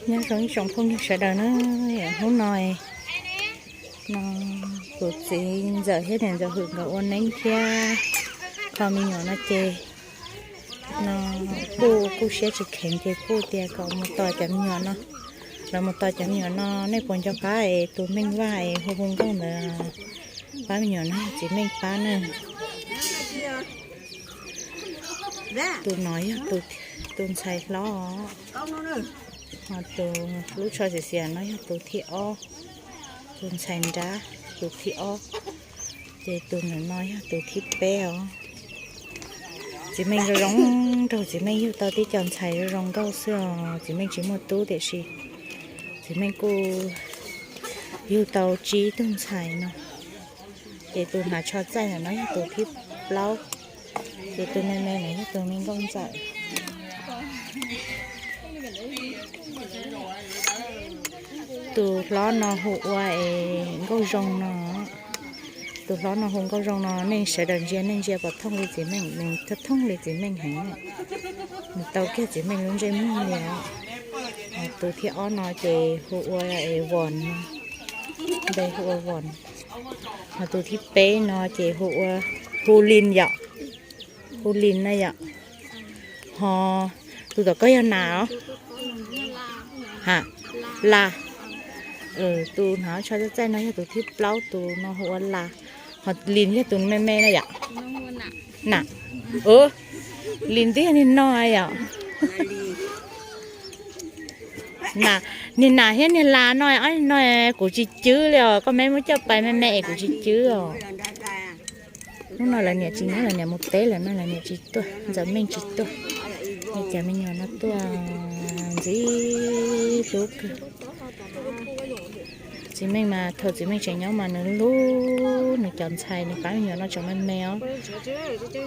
Nyob zoo ib tsoom phooj ywg sawv daws na, hnub no no kuv txiv ntxawm thiab niam ntxawm Hwm nkawd ua neeb thiab kho me nyuam no ces no kuj kuj siab tsis kheev ces kuj tias kom mus tos cov me nyuam no. Lawv mus tos cov me nyuam no, nej puas nco qab es tus Meej Vaj es hu hu nkauj ntawd pab me nyuam no, txiv Meej pab na. Tus no yog tus ntxhais hlob, ho tus lub tsho xiav xiav no yog tus thib ob, tus ntxhais nrab tus thib ob, ces tus ntawm no yog tus thib peb os. Txiv Meej zoo zoo nraug, txiv Meej yug tau tib co ntxhais zoo zoo nkauj xwb os. Txiv Meej tsis muaj tub tiam sis txiv Meej kuj yug tau tsib tug ntxhais no. Ces tus hnav tsho txaij ntawm no yog tus thib plaub, ces tus me me no yog tus me nkauj ntxawm. Tus hlob no hu ua es Nkauj Zoo no. Tus hlob no hu Nkauj Zoo no, nej sawv daws ntsia, nej ntsia puas thooj li txiv Meej? Nws thooj li txiv Meej heev, nws tau kiag txiv Meej lub ntsej muag li os. Tus thib ob no ces hu ua es Vos no, npe hu ua Vos. Ho tus thib peb no ces hu ua, hu Lin yom, hu Lin na yom. Ho tus tom koj yog Nas os? Ha, Las. Tus hnav tsho txaij txaij no yog tus thib plaub, tus no hu ua Las. Ho Lin yog tus me me na yom? Nas. Lin twb yog niag no yom? Nas, niag Nas thiab niag Las no, ob no kuv tsis cwb li os, koj me muab coj pais me me es kuv tsis cwb os. Hnub no lawv niam tsis nyob, lawv niam mus teb lawm no, lawv niam tsis tuaj, ntxawm Meej tsis tuaj, es cov me nyuam no tuaj ntxim hlub kawg. Txiv Meej mas thaum txiv Meej tseem nyob mas nws hlub nws cov ntxhais, nws pab me nyuam no tseem me me os.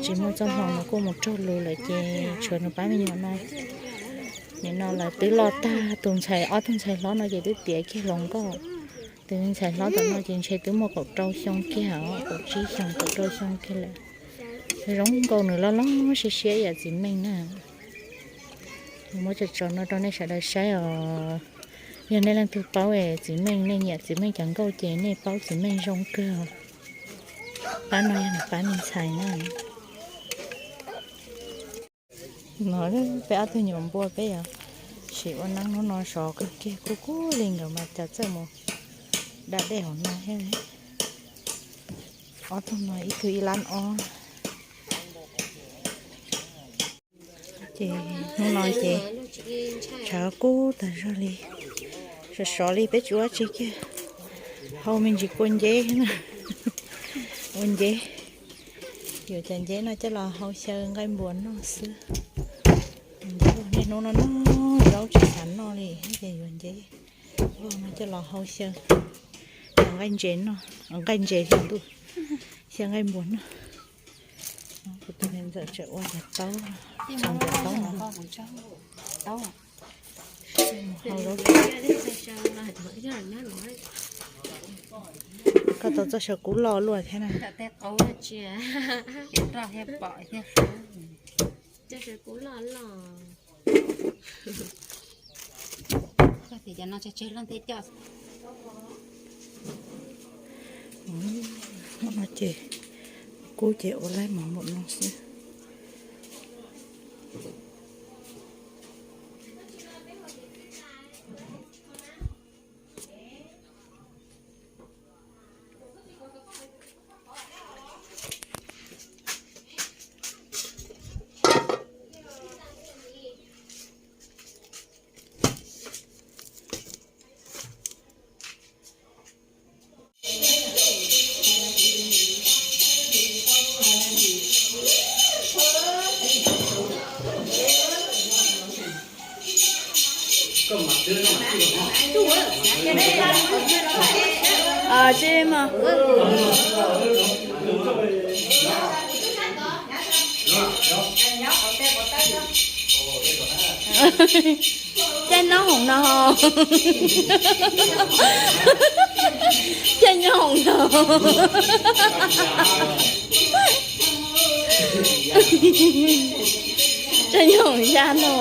Tsis muaj txoj hmoo nws kuj mus raug lus lawm ces tshuav nws pab me nyuam no. Nim no lawv twb loj tag, tus ntxhais, ob tug ntxhais hlob no ces twb tiav kiag hluas nkauj. Tus ntxhais hlob tom no ces ntshe twb muaj kaum rau xyoo kiag os, kaum tsib xyoo kaum rau xyoo kiag lawm. Zoo nkauj, nws loj loj siab siab yam txiv Meej na. Muab tso tso no rau nej sawv daws saib os. Yog nej leej twg paub es txiv Meej, nej nyiam txiv Meej cov nkauj ces nej paub txiv Meej zoo kawg. Pab no yog nws pab me ntxhais na. No peb ob tug nyuam npua peb yuav sim ua neeb hnub no sov kawg kiag, kub kub li, nkawd mas cas txawj mus da dej hauv no thiab. Ob tug no ib tug ib lab ob. Ces hnub no ces tshav kub tas zog li, sov sov li peb tsis ua tsi kiag, hau me ntsis kua nceb na, ua nceb. Yuav cov nceb no coj los hau xyaw nqaij npua noj xwb. Niaj hnub no noj zaub tsis xav noj li ces yuav nceb vog no coj los hau xyaw nqaij ntses noj, nqaij ntses hlo ntuj, xyaw nqaij npua noj. Kuv tus me ntxawm tseem ua cov taub, txhoov cov taub no. Koj tau txoj saw kub loj luaj thiab na. Hnub no ces kub ces ua laib mov npaum no xwb. Tsis mas. Caij nyob hoom no. Caij nyob hoom no. Caij nyob hoom ya no.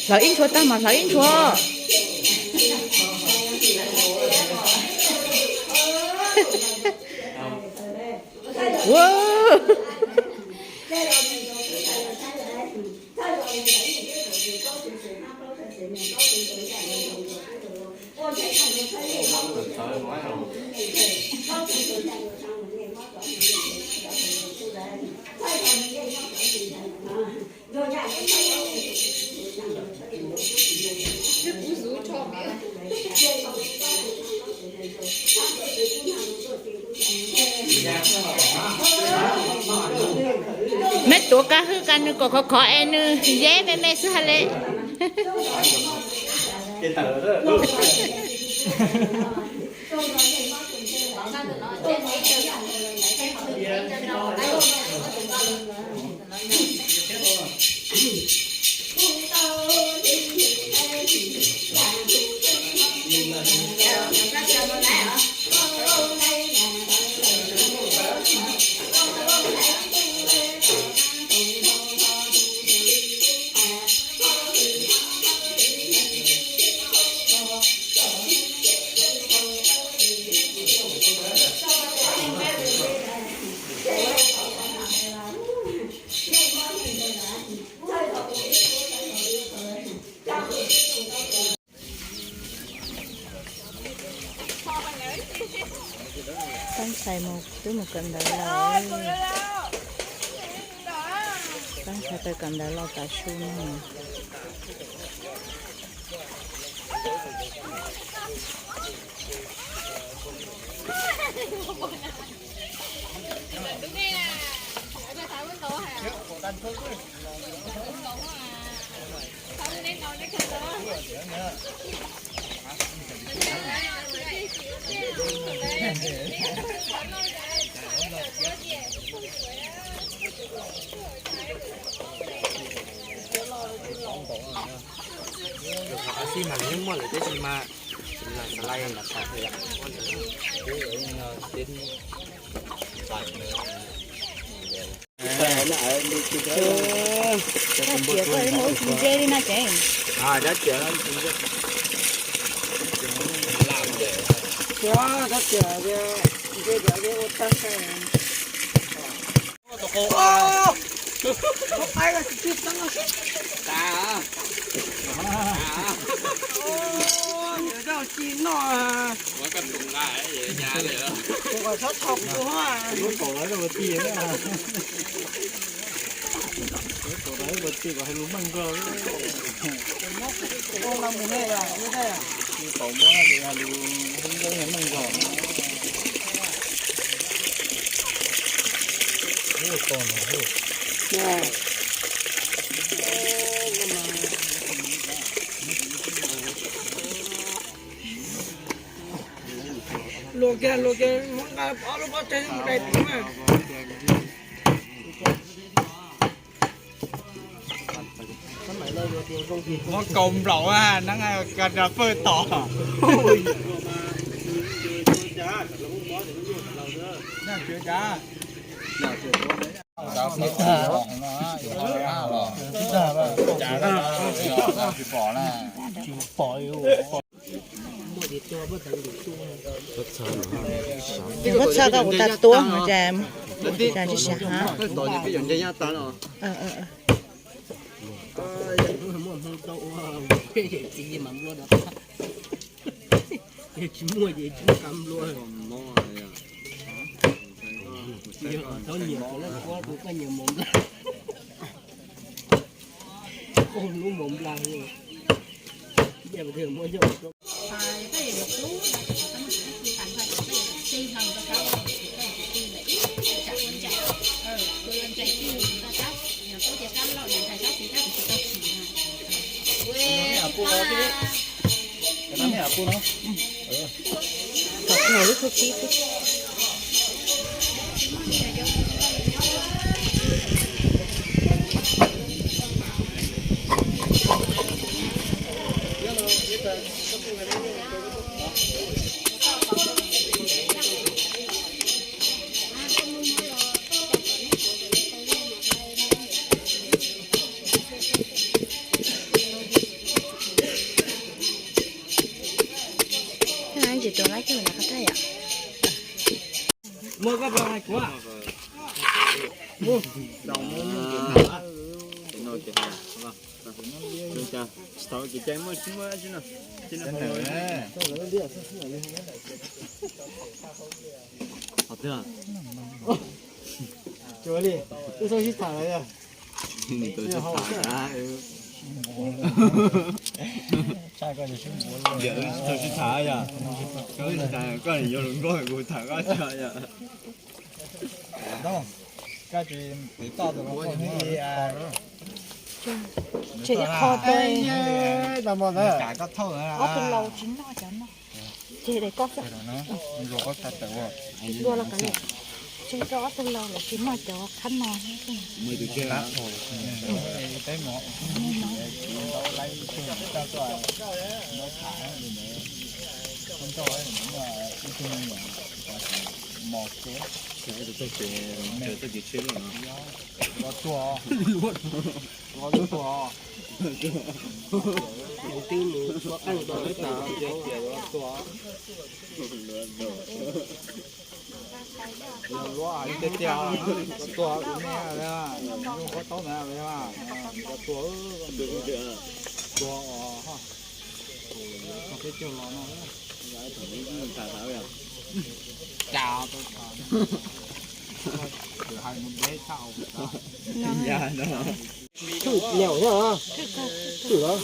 Hlawv ib ntshua tag mas hlawv ib ntshua. Meb tuav kab hwj ka nws kom khov khov es nws yeb me me xwb hais le. Pab ntxhais mus twb mus kawm ntawv lawm. Pab ntxhais tawm kawm ntawv los tav su no. Xi măng yeej muaj lawm tab sis mas xalais ntawd. Dab tsi koj ib mus ua tsis ntse li na tsev. Dab tsi ntse ua tag. Luag kiag, luag kiag, muab nqa ob lub pob tsaig mus dai tim na. Muab kaus nplaum neeb ka ra pawg tom. Tsis pom, tsis pom. Yog koj txhob koj kuv tag tuab no ces, ces tsis sab ha. Tsis tuav lab kiag lawm qhov twg yom? Tsis tau kev cai muaj tsis muaj tsis no. Qhov twg? Tsis li, wb txhob sib tham lawm yog. Tsis tau sib tham yog. Koj yuav lus nkauj kuv tham koj tso yog. Ces ib qho tau ob tug laus tsis noj cov no. Ces de koj xwb. Dua los kav liam. Ces rau ob tug laus lawv tsis noj cov qab no. Luag luag hais tiag tiag, koj tuag ua me li, zoo koj taub ntawd li, koj tuag, tuag, koj peb caug los no, cas tau, hais mus deb tshaj. Thwm nyam thiab, thwm los.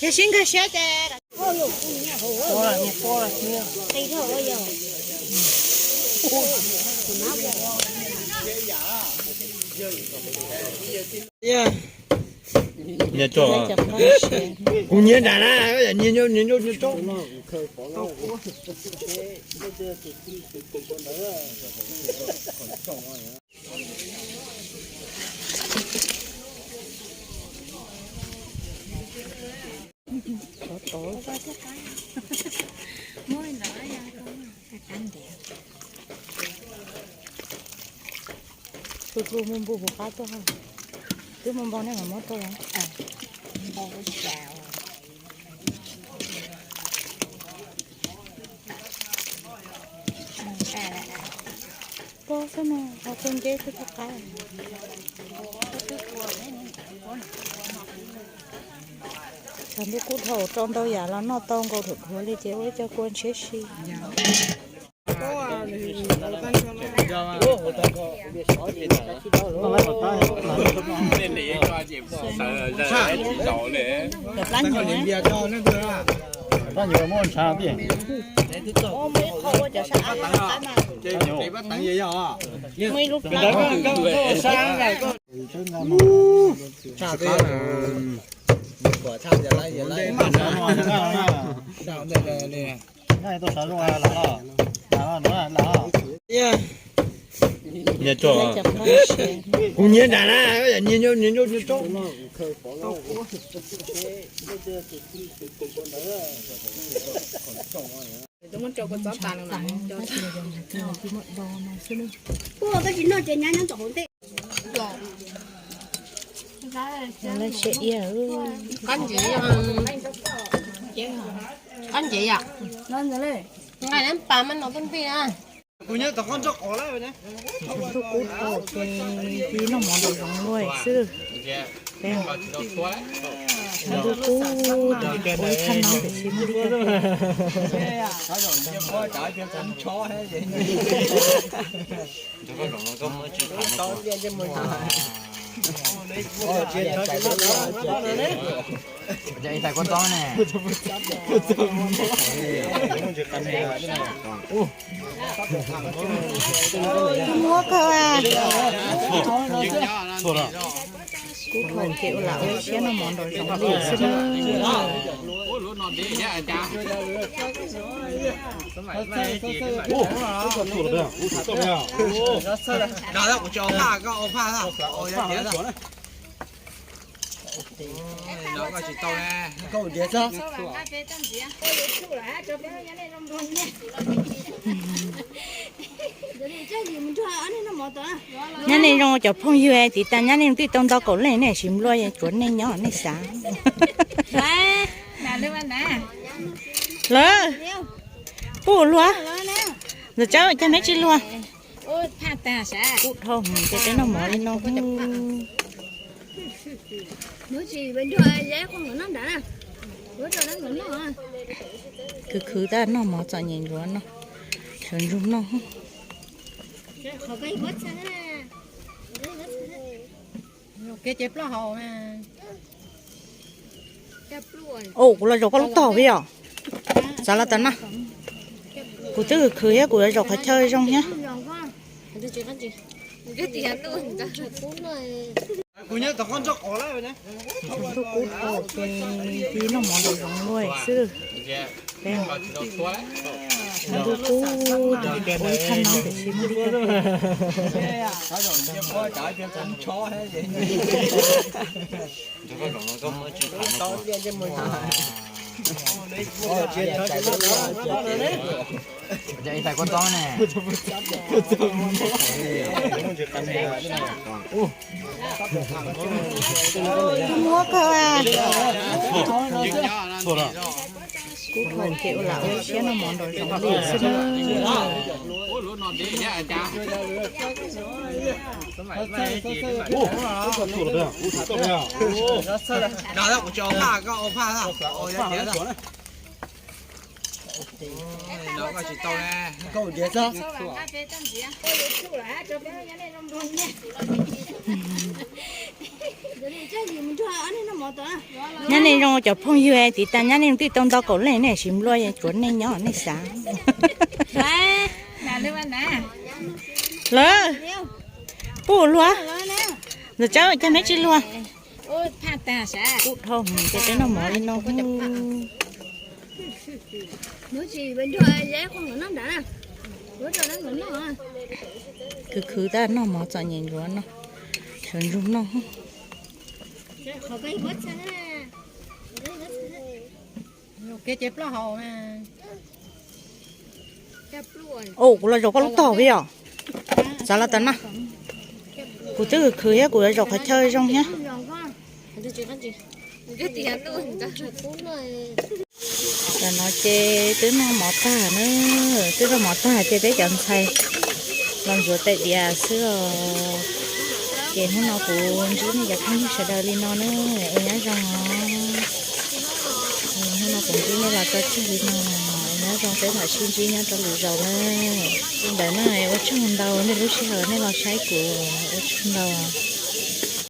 Yog sib nkag siab ces nyias tso, kuv nyias nram na, nyias nyias nyias nyias tso. Tus tus mus npus hauv qab tuaj, twb mus npau nej mam muab rau. Koj xwb mas ho koj nceb twb tsis qab. Tshav ntuj kub dhau rau ntau yam los noj tau nkaus dhuav dhuav li ces ua ib co kua ntshiab si. Rab nyuj muab ntshav tiag. Muaj ib lub plab. Kuv nyiav nram na, nyiav nyiav nyiav nyiav tso. Qab ntsev, qab ntsev yom. Nqaij neb pas mas no tub npij na. Ntuj kub dhau ces cia noj mov nraum zoov luaj xwb. Ntuj kub, ua ib thaj no tiam sis muaj ib co. Muab kawg. Kub dhau ces ua lam ua siab noj mov nraum zoov li xwb na. Nyab nej zoo cov phooj ywg, tiv tas nyab nej twb tau ntau kaum leej, nej sim nplua tsuav nej nyob nej xav. Lawv, puj luag, ntxawm tsawb cas neb tsis luag. Kub dhau ces peb noj mov li no. Khwv khwv tab noj mov txom nyem ntsuav no, sawv ntsug noj. Au, kuv los zaum koj lub tog peb yom. Xav los tas na. Kuv twb khwv thiab kuv yuav zaum qhov chaw zoo thiab. Ntuj kub dhau ces cia noj mov nraum zoov luaj xwb. Ntuj kub, ua ib thaj no tiam sis muaj ib co. Muab kawg. Kub dhau ces ua lam ua siab noj mov nraum zoov li xwb na. Nyab nej zoo cov phooj ywg, tiv tas nyab nej twb tau ntau kaum leej, nej sim nplua tsuav nej nyob nej xav. Lawv, puj luag, ntxawm tsawb cas neb tsis luag. Kub dhau ces peb noj mov li no. Khwv khwv tab noj mov txom nyem ntsuav no, sawv ntsug noj. Au, kuv los zaum koj lub tog peb yom. Xav los tas na. Kuv twb khwv thiab kuv yuav zaum qhov chaw zoo thiab. Tam no ces twb noj mov tag na, twb noj mov tag ces peb cov ntxhais los ntxuav tais diav xwb os. Ces hnub no kuv ntsib nej cov phooj ywg sawv daws li no na, ua nyob zoo os. Hnub no kuv ntsib nej los tso tseg li no, ua nyob zoo, peb mam sib ntsib nyob rau lwm zaus na. Li ntawd na, ua tsaug ntau nej lub sij hawm nej los saib kuv, ua tsaug ntau.